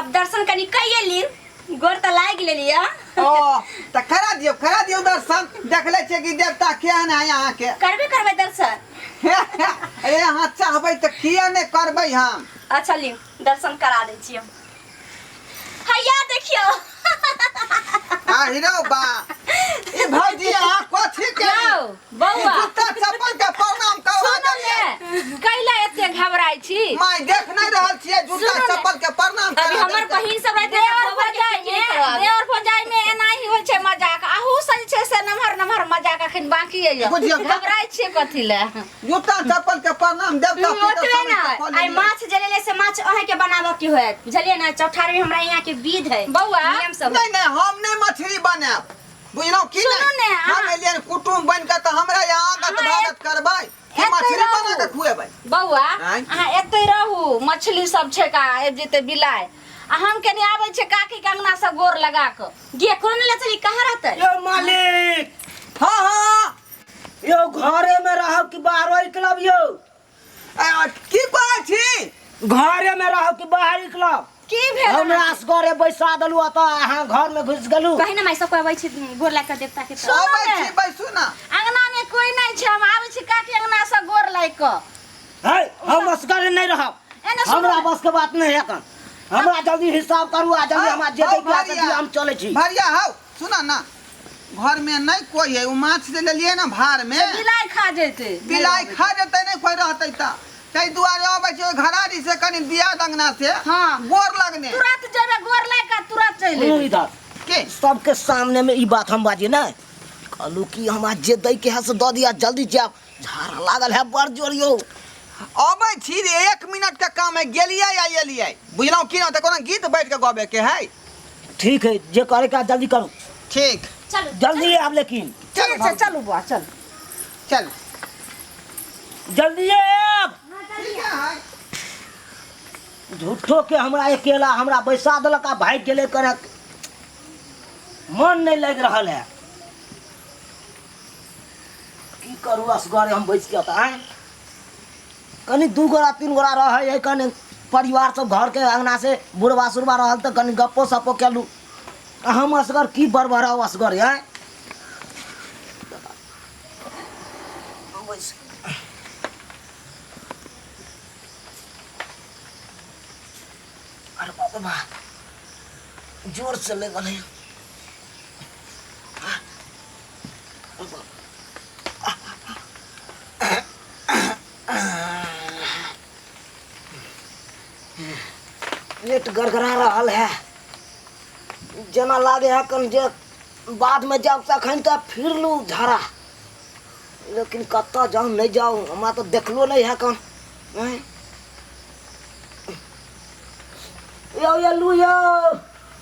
आब दर्शन कनि कइए ली गोर तऽ लागि लेली ओ तऽ करा दियौ दर्शन। देख लै छियै कि देवता केहन है अहाँके। करबे करबै दर्शन। अरे अहाँ चाहबै तऽ किया नहि करबै हम। अच्छा लियौ दर्शन करा दै छियै। हैया देखियौ। आ हिरो बा ई भौजी अहाँ कथी के यौ बौआ जूता चप्पल के प्रणाम करवा सुनू देलियै। ने कैला एते घबराइ छी? माय देख नहीं रहल छियै जूता सुनू ने। चप्पल के प्रणाम अभी करा हमर देलकै। बहिन सब रहतै देवर तऽ गोबर के भौजाइ खिचड़ी मे करवा देब। देवर भौजाइ मे एनाही होइ छै मजाक। अहू से जे छै से नमहर नमहर मजाक अखन बाकी अइ। बुझियौ। घबराइ छियै कथी लए? जूता चप्पल के प्रणाम देवता पितर ओतबे समझ ने के कऽ आइ लेलियै। माछ जे लेले से माछ अहें के बनाबऽ के होयत बुझलियै ने। चौठार में हमरा यहाँ के विध है बौआ। नियम सब नहीं नहीं हम नहीं मछली बनायब बुझलहुँ की सुनू नहीं ने, हम अहाँ- एलियन कुटुम्ब बन के तऽ हमरा यहाँ आगत अहाँ भागत करबै कि एतै मछली रहू। बना के खुएबै। बौआ आँय? अहाँ एतै रहू मछली सब छै का आबि जेतै बिलाइ आ हम कनि आबै छै काकी के अंगना से गोर लगा कऽ। गे कोन ले चली कहाँ रहतै? यौ मालिक। हाँ हाँ। यौ घरे में रहब कि बाहरो निकलब यौ? की कहै छी? घरे में रहब कि बाहर निकलब? की भेल? हमरा असगरे बैसा देलू अतऽ अहाँ घर में घुसि गेलू। कही ना माय सब अबै छी गोर लागि कऽ देवता के। सुनू अबै ने। छी बैसू ना। अंगना में कोई नहीं छै हम आबै छी काकी अंगना से गोर लागि कऽ। है हम असगरे नहीं रहब। एने सुनू हमरा ने। बस के बात नहीं है एखन। हमरा जल्दी हिसाब करू आ जल्दी हमरा जे हौ, दै के भरिया। दिअ, हम चलै छी। भरिया हौ सुना ना घर में नहीं कोई है उ माछ जे लेलिए ना भार में बिलाइ खा जेतै। बिलाइ खा जेतै नहीं कोई रहतै तऽ ताहि दुआरे अबै छी ओहि घरारी से कनि दिया दंगना से हाँ। गोर लगने। तुरंत जेबै गोर लागि कऽ तुरंत चलि सुनू एबै। इधर के सबके सामने में ई बात हम बाजी ने कहलू कि हमरा जे दै के है से दऽ दिया जल्दी जायब झाड़ा लागल है बड़ जोर यौ। अबै छी रे 1 मिनट के काम है गेलियै आ एलियै बुझलहुँ की ना तऽ कोनो गीत बैठ के गबे के है। ठीक है जे करे के है जल्दी करू। ठीक। चलू। जल्दी आब लेकिन। चलू ठीक छै, चलू बौआ चलू। चलू। जल्दी आब। ठीक है। झूठो के हमरा अकेला हमरा बैसा देलक आ भागि गेलै करे मन नहीं लागि रहल है। की करू असगरे हम बैस के आँय कनि 2 गोरा 3 गोरा रहै है कनि परिवार सब घर के अंगना से बुढ़वा सुढ़वा रहल तऽ कनि गप्पो सप्पो केलहुँ आ हम असगर की बड़बड़ाउ असगर आँय। अरे बाप रे बा जोर से ले गेलै। पेट गड़गड़ा रहल है जेना लागे है कन जे बाद में जाब तखन तऽ फिर लू झाड़ा लेकिन कतऽ जाउ नहीं जाउ हमरा तऽ देखलो नहीं है कन। आँय? यौ एलू यौ।